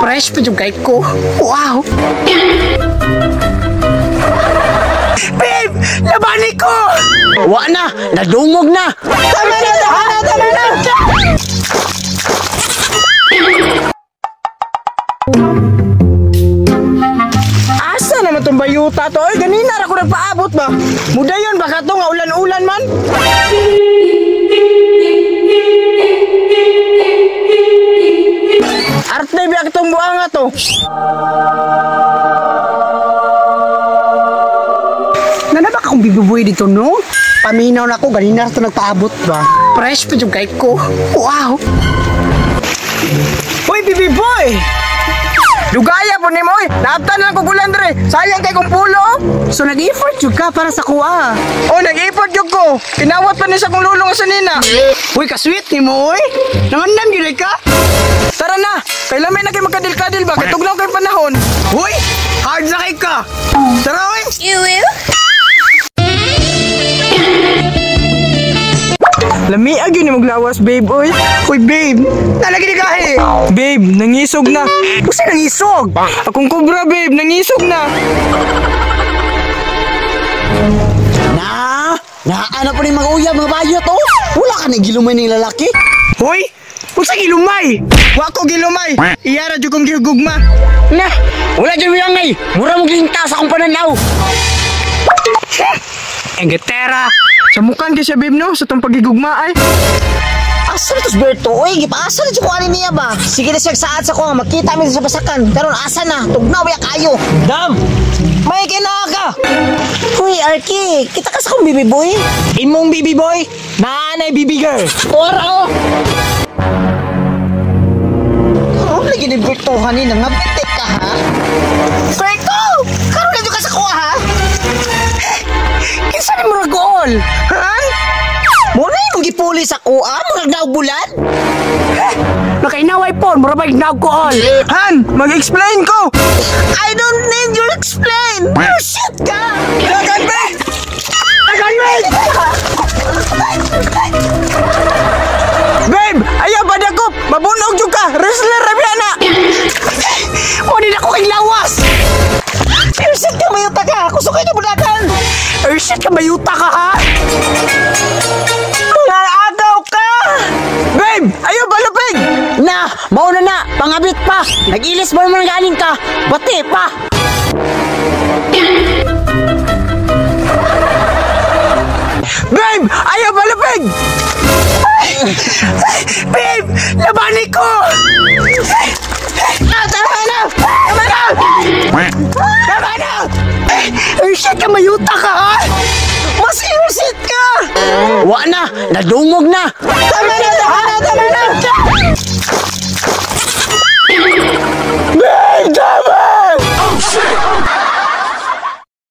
Fresh pa yung kay ko. Wow! Babe! Labani ko! Wa na! Nadungog na! Tama na! Tama na! Tama na! Asa naman itong bayuta to? Ay, ganina ra ko nagpaabot ba? Mudayon baka to nga ulan-ulan man? Arte biya kitong buanga to. Nana ba akong bibubuhay dito, no? Paminaw na ako, ganina ra to nagpaabot ba? Fresh pa yung kay ko. Wow! Uy, bibi boy! Lugaya po ni mo, oy! Naabtan lang ko gulan dre. Sayang kay kong pulo. So nag-effort jud ka para sa kuha. Oh, nag-effort jud ko. Pinawat pa ni sa kong lulong sa nina. Uy, ka-sweet ni mo, oy. Nangandam jud ka. Tara na. Kay lamay na kay magkadil-kadil ba? Kay tugnaw kay panahon. Uy, hard na kay ka. Tara, oy. You. Lami ag yun ni maglawas, babe, oy. Uy, babe, nalagi ni kahi. Babe, nangisog na. Usa nangisog? Akong kubra, babe, nangisog na. Na, naana po ni mga uyab, mga bayot, oh. Wala ka na gilumay ng lalaki. Hoy, usa gilumay. Wa ko gilumay. Iyara jud kong gihugma. Na, wala jud wiyangay. Mura mong linta sa akong pananaw. Enggetera. Samukan kay siya, babe, no? Sa tong pagigugma, ay. Asa na to, Berto? Uy, gipaasa na ko ani niya ba? Sige na siya saad sa ko, makita mi sa basakan. Karon asa na? Tugnaw ya kayo. Dam! May kinaa ka! Uy, Arky, kita ka sa akong baby boy. Imong baby boy, naanay baby girl. Ora, oh! Oh, lagi ni Berto, hanina, ngabitik ka, ha? Berto! Karon na ka sa kuha, ha? Kinsa ni murag gool? Ha? Muna yung gipuli sa kuha, murag naubulan? Nakainaway po, murag ba'y naugool? Han, mag-explain ko! I don't need your explain! Oh, shit ka! Dagan, babe! Dagan, babe! Babe, ayaw ba dagop? Mabunog jud ka! Wrestler, rabi na! O, di na ko kay lawas! Shit ka, mayuta ka! Kusok kayo na budagan! Shit ka, mayuta ka, ha? Mga agaw ka! Babe, ayaw balupig! Na, mauna na, pangabit pa! Nag-ilis ba naman galing ka? Bati pa! Babe, ayaw balupig! Babe, labani ko! Ah, tama na! Tama na! Tama na! Shit ka, mayuta ka, ha? Mas shit ka! Wa na! Nadungog na! Tama na! Tama na! Tama na!